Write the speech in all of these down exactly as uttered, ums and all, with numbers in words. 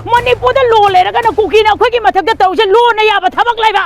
ꯃꯅꯤꯄꯨꯔꯗ ꯂꯣ ꯂꯩꯔꯒꯅ ꯀꯨꯀꯤꯅ ꯑꯩꯈꯣꯏꯒꯤ ꯃꯊꯛꯇ ꯇꯧꯔꯤꯁꯦ ꯂꯣꯅ ꯌꯥꯕ ꯊꯕꯛ ꯂꯩꯕ?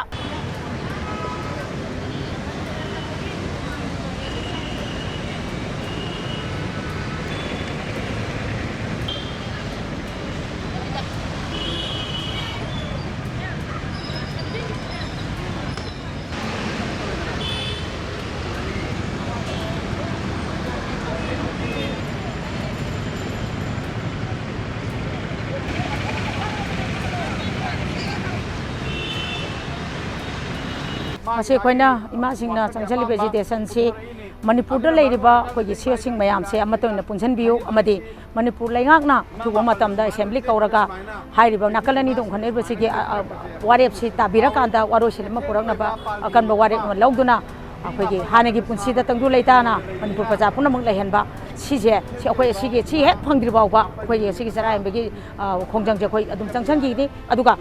ꯃꯁꯤ ꯑꯩꯈꯣꯏꯅ ꯏꯃꯥꯁꯤꯡꯅ ꯆꯪꯁꯤꯜꯂꯤꯕ ꯑꯦꯖꯤꯇꯦꯁꯟꯁꯤ ꯃꯅꯤꯄꯨꯔꯗ ꯂꯩꯔꯤꯕ ꯑꯩꯈꯣꯏꯒꯤ ꯁꯤꯑꯣꯁꯤꯡ ꯃꯌꯥꯝꯁꯦ ꯑꯃꯠꯇ ꯑꯣꯏꯅ ꯄꯨꯟꯁꯤꯟꯕꯤꯌꯨ ꯑꯃꯗꯤ ꯃꯅꯤꯄꯨꯔ ꯂꯩꯉꯥꯛꯅ ꯑꯊꯨꯕ ꯃꯇꯝꯗ ꯑꯦꯁꯦꯝꯕ꯭ꯂꯤ ꯀꯧꯔꯒ ꯍꯥꯏꯔꯤꯕ ꯅꯥꯀꯜ ꯑꯅꯤꯗ ꯎꯪꯈꯠꯅꯔꯤꯕꯁꯤꯒꯤ, ꯑ, ꯑ, ꯋꯥꯔꯦꯞꯁꯤ ꯇꯥꯕꯤꯔꯀꯥꯟꯗ ꯋꯥꯔꯣꯏꯁꯤꯟ ꯑꯃ ꯄꯨꯔꯛꯅꯕ ꯑꯀꯟꯕ ꯋꯥꯔꯦꯞ ꯑꯃ ꯂꯧꯗꯨꯅ ꯑꯩꯈꯣꯏꯒꯤ ꯍꯥꯟꯅꯒꯤ ꯄꯨꯟꯁꯤꯗ ꯇꯪꯗꯨ ꯂꯩꯇꯥꯅ ꯃꯅꯤꯄꯨꯔ ꯄ꯭ꯔꯖꯥ ꯄꯨꯝꯅꯃꯛ ꯂꯩꯍꯟꯕ, ꯁꯤꯁꯦ, ꯁꯤ ꯑꯩꯈꯣꯏ ꯑꯁꯤꯒꯤ, ꯁꯤ ꯍꯦꯛ ꯐꯪꯗ꯭ꯔꯤ ꯐꯥꯎꯕ ꯑꯩꯈꯣꯏꯒꯤ ꯑꯁꯤꯒꯤ ꯆꯔꯥ ꯍꯦꯟꯕꯒꯤ, ꯑ, ꯈꯣꯡꯖꯪꯁꯦ ꯑꯩꯈꯣꯏ ꯑꯗꯨꯝ ꯆꯪꯁꯤꯟꯈꯤꯒꯅꯤ꯫ ꯑꯗꯨꯒ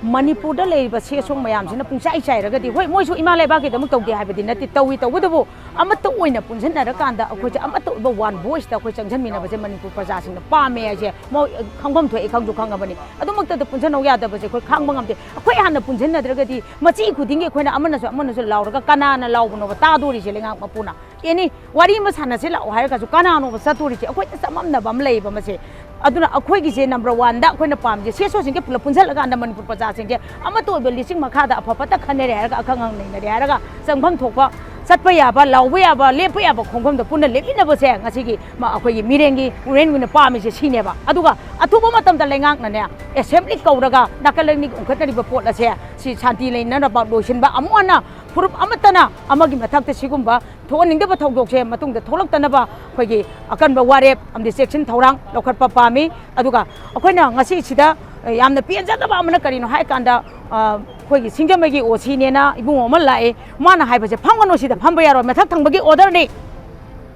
ꯃꯅꯤꯄꯨꯔꯗ ꯂꯩꯔꯤꯕ ꯁꯤ ꯑꯁꯣꯡ ꯃꯌꯥꯝꯁꯤꯅ ꯄꯨꯡꯆꯥꯏ ꯆꯥꯏꯔꯒꯗꯤ, ꯍꯣꯏ, ꯃꯣꯏꯁꯨ ꯏꯃꯥ ꯂꯩꯕꯥꯛꯀꯤꯗꯃꯛ ꯇꯧꯗꯦ ꯍꯥꯏꯕꯗꯤ ꯅꯠꯇꯦ, ꯇꯧꯏ꯫ ꯇꯧꯕꯇꯕꯨ ꯑꯃꯠꯇ ꯑꯣꯏꯅ ꯄꯨꯟꯁꯤꯟꯅꯔꯀꯥꯟꯗ ꯑꯩꯈꯣꯏꯁꯦ ꯑꯃꯠꯇ ꯑꯣꯏꯕ ꯋꯥꯟ ꯚꯣꯏꯁꯇ ꯑꯩꯈꯣꯏ ꯆꯪꯁꯤꯟꯃꯤꯟꯅꯕꯁꯦ ꯃꯅꯤꯄꯨꯔ ꯄ꯭ꯔꯖꯥꯁꯤꯡꯅ ꯄꯥꯝꯃꯦ ꯍꯥꯏꯁꯦ ꯃꯣꯏ ꯈꯪꯐꯝ ꯊꯣꯛꯑꯦ, ꯈꯪꯁꯨ ꯈꯪꯉꯕꯅꯤ꯫ ꯑꯗꯨꯃꯛꯇꯗ ꯄꯨꯟꯁꯤꯟꯍꯧ ꯌꯥꯗꯕꯁꯦ ꯑꯩꯈꯣꯏ ꯈꯥꯡꯕ ꯉꯝꯗꯦ꯫ ꯑꯩꯈꯣꯏ ꯍꯥꯟꯅ ꯄꯨꯟꯁꯤꯟꯅꯗ꯭ꯔꯒꯗꯤ ꯃꯆꯤ ꯈꯨꯗꯤꯡꯒꯤ ꯑꯩꯈꯣꯏꯅ ꯑꯃꯅꯁꯨ ꯑꯃꯅꯁꯨ ꯂꯥꯎꯔꯒ ꯀꯅꯥꯅ ꯂꯥꯎꯕꯅꯣꯕ ꯇꯥꯗꯣꯔꯤꯁꯦ ꯂꯩꯉꯥꯛ ꯃꯄꯨꯅ? ꯑꯦꯅꯤ ꯋꯥꯔꯤ ꯑꯃ ꯁꯥꯟꯅꯁꯤ ꯂꯥꯛꯑꯣ ꯍꯥꯏꯔꯒꯁꯨ ꯀꯅꯥꯅꯣꯕ ꯆꯠꯇꯣꯔꯤꯁꯦ? ꯑꯩꯈꯣꯏꯗ ꯆꯃꯝꯅꯕ ꯑꯃ ꯂꯩꯌꯦꯕ ꯃꯁꯦ꯫ ꯑꯗꯨꯅ ꯑꯩꯈꯣꯏꯒꯤꯁꯦ ꯅꯝꯕꯔ ꯋꯥꯟꯗ ꯑꯩꯈꯣꯏꯅ ꯄꯥꯝꯃꯤꯁꯦ ꯁꯤ ꯑꯦꯁ ꯑꯣꯁꯤꯡꯁꯦ ꯄꯨꯂꯞ ꯄꯨꯟꯁꯤꯜꯂꯀꯥꯟꯗ ꯃꯅꯤꯄꯨꯔ ꯄ꯭ꯔꯖꯥꯁꯤꯡꯁꯦ ꯑꯃꯠꯇ ꯑꯣꯏꯕ ꯂꯤꯁꯤꯡ ꯃꯈꯥꯗ ꯑꯐ ꯐꯠꯇ ꯈꯟꯅꯔꯦ ꯍꯥꯏꯔꯒ ꯑꯈꯪ ꯑꯍꯪ ꯅꯩꯅꯔꯦ ꯍꯥꯏꯔꯒ ꯆꯪꯐꯝ ꯊꯣꯛꯄ ꯆꯠꯄ ꯌꯥꯕ, ꯂꯥꯎꯕ ꯌꯥꯕ, ꯂꯦꯞꯄ ꯌꯥꯕ ꯈꯣꯡꯐꯝꯗ ꯄꯨꯟꯅ ꯂꯦꯞꯃꯤꯟꯅꯕꯁꯦ ꯉꯁꯤꯒꯤ ꯃ-, ꯑꯩꯈꯣꯏꯒꯤ ꯃꯤꯔꯦꯟꯒꯤ, ꯃꯤꯔꯦꯟꯒꯤ ꯑꯣꯏꯅ ꯄꯥꯝꯃꯤꯁꯦ ꯁꯤꯅꯦꯕ꯫ ꯑꯗꯨꯒ ꯑꯊꯨꯕ ꯃꯇꯝꯗ ꯂꯩꯉꯥꯛꯅꯅꯦ ꯑꯦꯁꯦꯝꯕ꯭ꯂꯤ ꯀꯧꯔꯒ ꯅꯥꯀꯜ ꯑꯅꯤꯒꯤ ꯎꯟꯈꯠꯅꯔꯤꯕ ꯄꯣꯠ ꯑꯁꯦ ꯁꯤ ꯁꯥꯟꯇꯤ ꯂꯩꯅꯅꯕ ꯂꯣꯏꯁꯤꯟꯕ, ꯑꯃꯨꯛ ꯍꯟꯅ ꯐꯨꯔꯨꯞ ꯑꯃꯠꯇꯅ ꯑꯃꯒꯤ ꯃꯊꯛꯇ ꯁꯤꯒꯨꯝꯕ ꯊꯣꯛꯍꯟꯅꯤꯡꯗꯕ ꯊꯧꯗꯣꯛꯁꯦ ꯃꯇꯨꯡꯗ ꯊꯣꯛꯂꯛꯇꯅꯕ ꯑꯩꯈꯣꯏꯒꯤ ꯑꯀꯟꯕ ꯋꯥꯔꯦꯞ ꯑꯃꯗꯤ ꯆꯦꯛꯁꯤꯟ ꯊꯧꯔꯥꯡ ꯂꯧꯈꯠꯄ ꯄꯥꯝꯃꯤ꯫ ꯑꯗꯨꯒ ꯑꯩꯈꯣꯏꯅ ꯉꯁꯤ ꯁꯤꯗ, ꯑ, ꯌꯥꯝꯅ ꯄꯦꯟꯖꯗꯕ ꯑꯃꯅ ꯀꯔꯤꯅꯣ ꯍꯥꯏ ꯀꯥꯟꯗ, ꯑ, ꯑꯩꯈꯣꯏꯒꯤ ꯁꯤꯡꯖꯃꯩꯒꯤ ꯑꯣ ꯁꯤꯅꯦꯅ ꯏꯕꯨꯡꯉꯣ ꯑꯃ ꯂꯥꯛꯑꯦ, ꯃꯥꯅ ꯍꯥꯏꯕꯁꯦ, "ꯐꯝꯒꯅꯨ ꯁꯤꯗ, ꯐꯝꯕ ꯌꯥꯔꯣꯏ, ꯃꯊꯛ ꯊꯪꯕꯒꯤ ꯑꯣꯔꯗꯔꯅꯤ꯫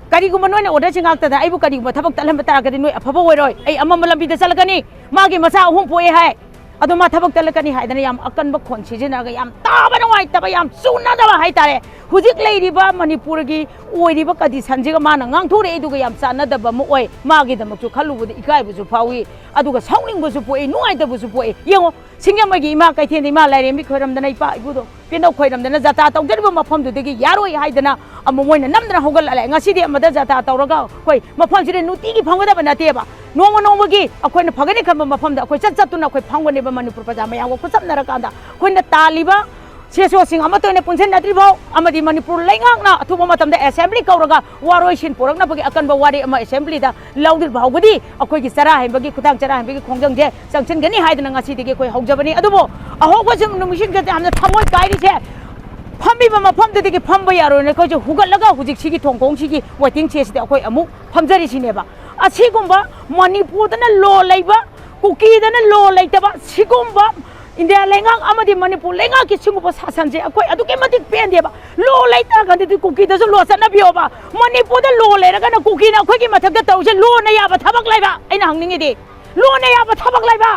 ꯀꯔꯤꯒꯨꯝꯕ ꯅꯣꯏꯅ ꯑꯣꯔꯗꯔꯁꯤ ꯉꯥꯛꯇꯗ ꯑꯩꯕꯨ ꯀꯔꯤꯒꯨꯝꯕ ꯊꯕꯛ ꯇꯠꯍꯟꯕ ꯇꯥꯔꯒꯗꯤ ꯅꯣꯏ ꯑꯐꯕ ꯑꯣꯏꯔꯣꯏ, ꯑꯩ ꯑꯃꯝꯕ ꯂꯝꯕꯤꯗ ꯆꯠꯂꯛꯀꯅꯤ꯫ ꯃꯥꯒꯤ ꯃꯆꯥ ꯑꯍꯨꯝ ꯄꯣꯛꯑꯦ ꯍꯥꯏ, ꯑꯗꯣ ꯃꯥ ꯊꯕꯛ ꯆꯠꯂꯛꯀꯅꯤ ꯍꯥꯏꯗꯅ ꯌꯥꯝ ꯑꯀꯟꯕ ꯈꯣꯟ ꯁꯤꯖꯤꯟꯅꯔꯒ ꯌꯥꯝ ꯇꯥꯕ ꯅꯨꯡꯉꯥꯏꯇꯕ, ꯌꯥꯝ ꯆꯨꯅꯗꯕ ꯍꯥꯏꯇꯥꯔꯦ꯫ ꯍꯧꯖꯤꯛ ꯂꯩꯔꯤꯕ ꯃꯅꯤꯄꯨꯔꯒꯤ ꯑꯣꯏꯔꯤꯕ ꯀꯟꯗꯤꯁꯟꯁꯤꯒ ꯃꯥꯅ ꯉꯥꯡꯊꯣꯔꯛꯏꯗꯨꯒ ꯌꯥꯝ ꯆꯥꯟꯅꯗꯕ ꯑꯃ ꯑꯣꯏ꯫ ꯃꯥꯒꯤꯗꯃꯛꯁꯨ ꯈꯜꯂꯨꯕꯗ ꯏꯀꯥꯏꯕꯁꯨ ꯐꯥꯎꯏ, ꯑꯗꯨꯒ ꯁꯥꯎꯅꯤꯡꯕꯁꯨ ꯄꯣꯛꯏ, ꯅꯨꯡꯉꯥꯏꯇꯕꯁꯨ ꯄꯣꯛꯏ꯫ ꯌꯦꯡꯉꯣ, ꯁꯤꯡꯖꯃꯩꯒꯤ ꯏꯃꯥ ꯀꯩꯊꯦꯜꯗ ꯏꯃꯥ ꯂꯥꯏꯔꯦꯝꯕꯤ ꯈꯣꯏꯔꯝꯗꯅ, ꯏꯄꯥ ꯏꯄꯨꯗꯣ ꯄꯦꯟꯗꯧ ꯈꯣꯏꯔꯝꯗꯅ ꯖꯇ꯭ꯔꯥ ꯇꯧꯖꯔꯤꯕ ꯃꯐꯝꯗꯨꯗꯒꯤ ꯌꯥꯔꯣꯏ ꯍꯥꯏꯗꯅ ꯑꯃ ꯃꯣꯏꯅ ꯅꯝꯗꯅ ꯍꯧꯒꯠꯂꯛꯂꯦ꯫ ꯉꯁꯤꯗꯤ ꯑꯃꯗ ꯖꯇ꯭ꯔꯥ ꯇꯧꯔꯒ ꯑꯩꯈꯣꯏ ꯃꯐꯝꯁꯤꯗ ꯅꯨꯡꯇꯤꯒꯤ ꯐꯪꯒꯗꯕ ꯅꯠꯇꯦꯕ꯫ ꯅꯣꯡꯃ ꯅꯣꯡꯃꯒꯤ ꯑꯩꯈꯣꯏꯅ ꯐꯒꯅꯤ ꯈꯟꯕ ꯃꯐꯝꯗ ꯑꯩꯈꯣꯏ ꯆꯠ ꯆꯠꯇꯨꯅ ꯑꯩꯈꯣꯏ ꯐꯪꯒꯅꯦꯕ꯫ ꯃꯅꯤꯄꯨꯔ ꯄ꯭ꯔꯖꯥ ꯃꯌꯥꯝꯒ ꯈꯨꯠꯆꯞꯅꯔꯀꯥꯟꯗ ꯑꯩꯈꯣꯏꯅ ꯇꯥꯜꯂꯤꯕ ꯁꯦꯁꯣꯁꯤꯡ ꯑꯃꯠꯇ ꯑꯣꯏꯅ ꯄꯨꯟꯁꯤꯟꯅꯗ꯭ꯔꯤ ꯐꯥꯎ, ꯑꯃꯗꯤ ꯃꯅꯤꯄꯨꯔ ꯂꯩꯉꯥꯛꯅ ꯑꯊꯨꯕ ꯃꯇꯝꯗ ꯑꯦꯁꯦꯝꯕ꯭ꯂꯤ ꯀꯧꯔꯒ ꯋꯥꯔꯣꯏꯁꯤꯟ ꯄꯨꯔꯛꯅꯕꯒꯤ ꯑꯀꯟꯕ ꯋꯥꯔꯦꯞ ꯑꯃ ꯑꯦꯁꯦꯝꯕ꯭ꯂꯤꯗ ꯂꯧꯗ꯭ꯔꯤ ꯐꯥꯎꯕꯗꯤ ꯑꯩꯈꯣꯏꯒꯤ ꯆꯔꯥ ꯍꯦꯟꯕꯒꯤ, ꯈꯨꯗꯥꯡ ꯆꯔꯥ ꯍꯦꯟꯕꯒꯤ ꯈꯣꯡꯖꯪꯁꯦ ꯆꯪꯁꯤꯟꯒꯅꯤ ꯍꯥꯏꯗꯅ ꯉꯁꯤꯗꯒꯤ ꯑꯩꯈꯣꯏ ꯍꯧꯖꯕꯅꯤ꯫ ꯑꯗꯨꯕꯨ ꯑꯍꯧꯕ ꯁꯨꯝ ꯅꯨꯃꯤꯠꯁꯤꯡꯁꯤꯗ ꯌꯥꯝꯅ ꯊꯃꯣꯏ ꯀꯥꯏꯔꯤꯁꯦ, ꯐꯝꯃꯤꯕ ꯃꯐꯝꯗꯨꯗꯒꯤ ꯐꯝꯕ ꯌꯥꯔꯣꯏꯅ ꯑꯩꯈꯣꯏꯁꯦ ꯍꯨꯒꯠꯂꯒ ꯍꯧꯖꯤꯛꯁꯤꯒꯤ ꯊꯣꯡꯈꯣꯡꯁꯤꯒꯤ ꯋꯦꯇꯤꯡ ꯁꯦꯠꯁꯤꯗ ꯑꯩꯈꯣꯏ ꯑꯃꯨꯛ ꯐꯝꯖꯔꯤꯁꯤꯅꯦꯕ꯫ ꯑꯁꯤꯒꯨꯝꯕ ꯃꯅꯤꯄꯨꯔꯗꯅ ꯂꯣ ꯂꯩꯕ, ꯀꯨꯀꯤꯗꯅ ꯂꯣ ꯂꯩꯇꯕ, ꯁꯤꯒꯨꯝꯕ ꯏꯟꯗꯤꯌꯥ ꯂꯩꯉꯥꯛ ꯑꯃꯗꯤ ꯃꯅꯤꯄꯨꯔ ꯂꯩꯉꯥꯛꯀꯤ ꯁꯤꯒꯨꯝꯕ ꯁꯥꯁꯟꯁꯦ ꯑꯩꯈꯣꯏ ꯑꯗꯨꯛꯀꯤ ꯃꯇꯤꯛ ꯄꯦꯟꯗꯦꯕ꯫ ꯂꯣ ꯂꯩꯇꯥꯔꯒꯗꯤ ꯀꯨꯀꯤꯗꯁꯨ ꯂꯣ ꯆꯠꯅꯕꯤꯌꯣꯕ꯫ ꯃꯅꯤꯄꯨꯔꯗ ꯂꯣ ꯂꯩꯔꯒꯅ ꯀꯨꯀꯤꯅ ꯑꯩꯈꯣꯏꯒꯤ ꯃꯊꯛꯇ ꯇꯧꯔꯤꯁꯦ ꯂꯣꯅ ꯌꯥꯕ ꯊꯕꯛ ꯂꯩꯕ? ꯑꯩꯅ ꯍꯪꯅꯤꯡꯉꯤꯗꯤ ꯂꯣꯅ ꯌꯥꯕ ꯊꯕꯛ ꯂꯩꯕ?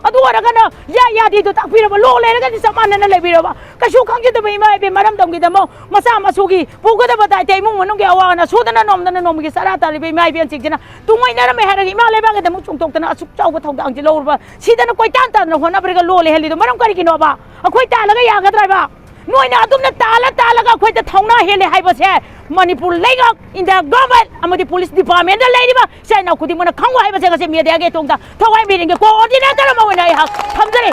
ꯑꯗꯨ ꯑꯣꯏꯔꯒꯅ ꯌꯥ ꯌꯥꯗꯦꯗꯣ ꯇꯥꯛꯄꯤꯔꯕ, ꯂꯣ ꯂꯩꯔꯒꯗꯤ ꯆꯞ ꯃꯥꯟꯅꯅ ꯂꯩꯕꯤꯔꯕ꯫ ꯀꯩꯁꯨ ꯈꯪꯖꯗꯕ ꯏꯃꯥ ꯏꯕꯦꯟ ꯃꯔꯝ ꯇꯝꯈꯤꯗꯃꯣ ꯃꯆꯥ ꯃꯁꯨꯒꯤ ꯄꯨꯒꯗꯕ ꯗꯥꯏꯇ, ꯏꯃꯨꯡ ꯃꯅꯨꯡꯒꯤ ꯑꯋꯥ ꯑꯅꯥ ꯁꯨꯗꯅ ꯅꯣꯝꯗꯅ ꯅꯣꯡꯃꯒꯤ ꯆꯔꯥ ꯇꯥꯜꯂꯤꯕ ꯏꯃꯥ ꯏꯕꯦꯟꯁꯤꯡꯁꯤꯅ ꯇꯨꯡꯑꯣꯏꯅꯔꯝꯃꯦ ꯍꯥꯏꯔꯒ ꯏꯃꯥ ꯂꯩꯕꯥꯛꯀꯤꯗꯃꯛ ꯆꯣꯡꯊꯣꯛꯇꯅ ꯑꯁꯨꯛ ꯆꯥꯎꯕ ꯊꯧꯗꯥꯡꯁꯤ ꯂꯧꯔꯕ, ꯁꯤꯗꯅ ꯀꯣꯏꯇꯥꯟ ꯇꯥꯟꯗꯅ ꯍꯣꯠꯅꯕꯤꯔꯒ ꯂꯣ ꯂꯩꯍꯜꯂꯤꯗꯣ ꯃꯔꯝ ꯀꯔꯤꯒꯤꯅꯣꯕ? ꯑꯩꯈꯣꯏ ꯇꯥꯜꯂꯒ ꯌꯥꯒꯗ꯭ꯔꯥꯕ? ꯅꯣꯏꯅ ꯑꯗꯨꯝꯅ ꯇꯥꯜꯂ ꯇꯥꯜꯂꯒ ꯑꯩꯈꯣꯏꯗ ꯊꯧꯅꯥ ꯍꯦꯜꯂꯦ ꯍꯥꯏꯕꯁꯦ ꯃꯅꯤꯄꯨꯔ ꯂꯩꯉꯥꯛ, ꯏꯟꯗꯤꯌꯥ ꯒꯚꯔꯟꯃꯦꯟꯠ ꯑꯃꯗꯤ ꯄꯨꯂꯤꯁ ꯗꯤꯄꯥꯔꯠꯃꯦꯟꯠꯇ ꯂꯩꯔꯤꯕ ꯏꯆꯤꯟ ꯏꯅꯥꯎ ꯈꯨꯗꯤꯡꯃꯛꯅ ꯈꯪꯉꯨ ꯍꯥꯏꯕꯁꯦ ꯉꯁꯤ ꯃꯦꯗꯤꯌꯥꯒꯤ ꯊꯣꯡꯗ ꯊꯋꯥꯏ ꯃꯤꯔꯦꯟꯒꯤ ꯀꯣꯑꯣꯔꯗꯤꯅꯦꯇꯔ ꯑꯃ ꯑꯣꯏꯅ ꯑꯩꯍꯥꯛ ꯊꯝꯖꯔꯤ꯫